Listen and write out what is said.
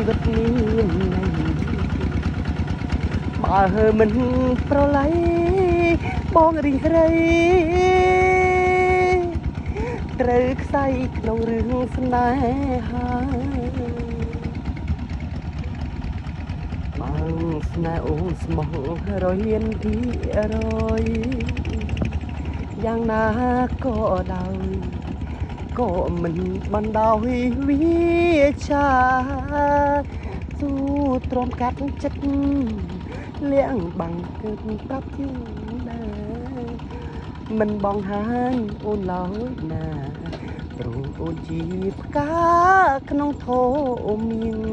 វិតមានន័យបើមិនប្រឡ័យបងរិះរៃត្រូវខ្សែក្នុងរឿងស្នេហា បើស្នេហ៍អូនស្មោះរយលានភាគរយយ៉ាងណាក៏ដោយក៏មិនបណ្ដោយវាចាស៊ូទ្រាំកាត់ចិត្តលៀងបាំងគឺប្រាប់ជាងដែរមិនបងហាញអូនឡើយណាព្រោះអូនជាផ្កាក្នុងធោមៀង។